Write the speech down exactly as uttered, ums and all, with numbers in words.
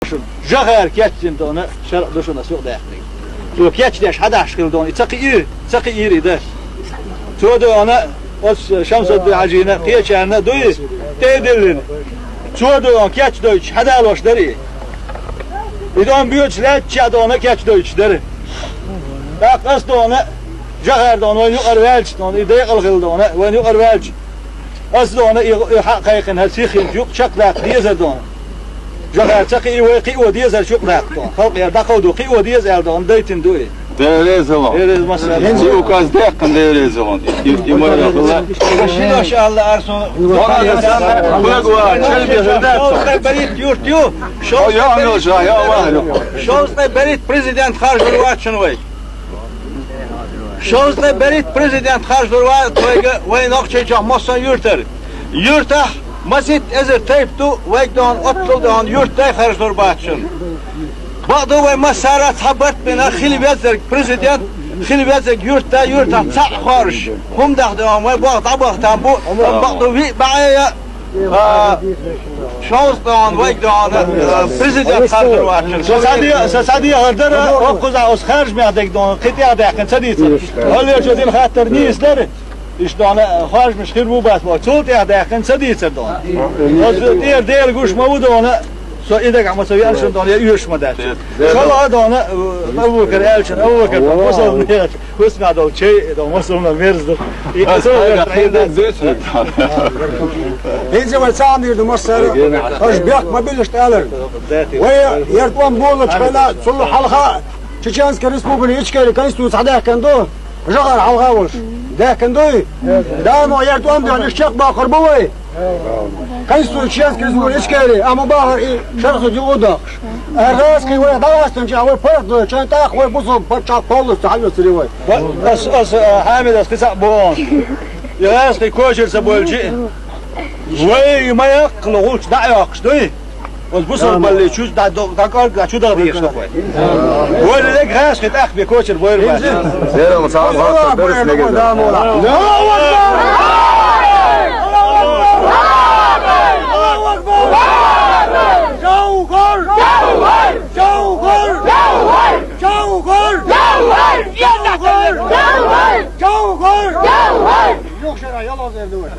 Шун жагӀар кечдина дона, шарӀ ду шуна сукъ даьккхинарг. Цо кечдеш хьадахьаш хилла дона, и ца кхиира, ца кхиира и да. Цо дона, оцу Шамсудди-Хьажина, кхечарна а дуй, тӀе а диллина. Цо дона, кечдойтуш хьадалош дара и. И дона боьдуш лаьттача дона кечдойтуш дара. ТӀаккха ас дона, жагӀар дона, вайна юкъара ваьлча дона, и декъала хилла дона, вайна юкъара ваьлча. Ас дона, и, и хьакхайкхина, хӀара сиххинчу юкъа чекхдаккха дезар дона. ЖагӀар ца кхиира, вай кхио дезар чукъдаккха дона. Халкъера дӀакховдо кхио деза аьлла дона, дайтина ду и. Дела реза хилва. Дела реза, масса. Цу указ даьккхина Дела реза хилва. И, и майра хилла. Ши дош аьлла арсо. Дона аса, хӀуьга ва, чарбе хӀуьга дац. Шовзткъе берхӀитта юрт ю. Шовзткъе берхӀитта. Шовзткъе берхӀитта президент харжар вац шуна вай. Шовзткъе берхӀитта президент харжар вац вайга, вай Нохчийчохь массо а юьртара. Юьртахь масийтта эзар тайпа ду, вайга дона оттал дона юьртдай харжар бац шуна. Бакъду вай массара а цхьа барт бина, хила везарг президент, хила везарг юьртда, юьртахь цхьаъ хоржуш. ХӀуманах дона вай боху дӀабахтам бу, амма бакъду виъ баьӀе я, а, шовзткъе вайга дона, а, президент харжар вац шуна. Со цхьа де-, со цхьа дехар дара, оккхузахь оцу харжамех дерг дона, кхин тӀе а даьккхина ца дийцар. Хьаллерчо дина хаттар нийса дара. Иштта дона, харжамаш хир бу бац боху. Цул тӀе а даьккхина ца дийцар дона. Оцу тӀера Дела гуш ма ву дона. Со и дагахь ма ца веана шуна дона, я оьшуш ма дац. ШолгӀа дона, Абу-Бакар аьллачун, Абу-Бакар дона, мусулман яц, хӀусамехь долу чай дона, мусулман мерза ду. И со веана шуна дона. ХӀинца вай цхьаьна дийр ду массара, аша бехк ма билла иштта алар. Вай яртӀом болучу хенахь, цул хьалха Чеченская Республика Ичкери конституция хьадаьккхина ду. ЖагӀар хьалха волуш. Даьккхина дуй? Дала мо яртӀом бехна, уьш чекхбоккхур бу вай. Конституция Чеченская Республика Ичкери, амма бахар и шарахь юкъа доккхуш. Ара гӀазкхий вай дӀагӀастинчу, а вай паргӀат дойту, чайн тӀаккха вай бусалба паччахь полностью хьаоьцур ю вай. Ас, ас, а, Хьамид, ас кхин цхьаъ боху. И гӀазкхий кочар ца бойлчи, вай и ма яккхало гӀулч дӀа а йоккхуш дуй? Оцу бусалба балли чу дӀа до-, дӀа кӀорга чу даха дезаш ду вай. Вай лег гӀаьшкхи тӀаккха бен кочар бойр бац. Зерал цхьа а бахьа беррис мегар ду. Аллаху акбар! Аллаху акбар! Чавхар! Чавхар! Чавхар! Юхшара ялгӀаз эр ду вай.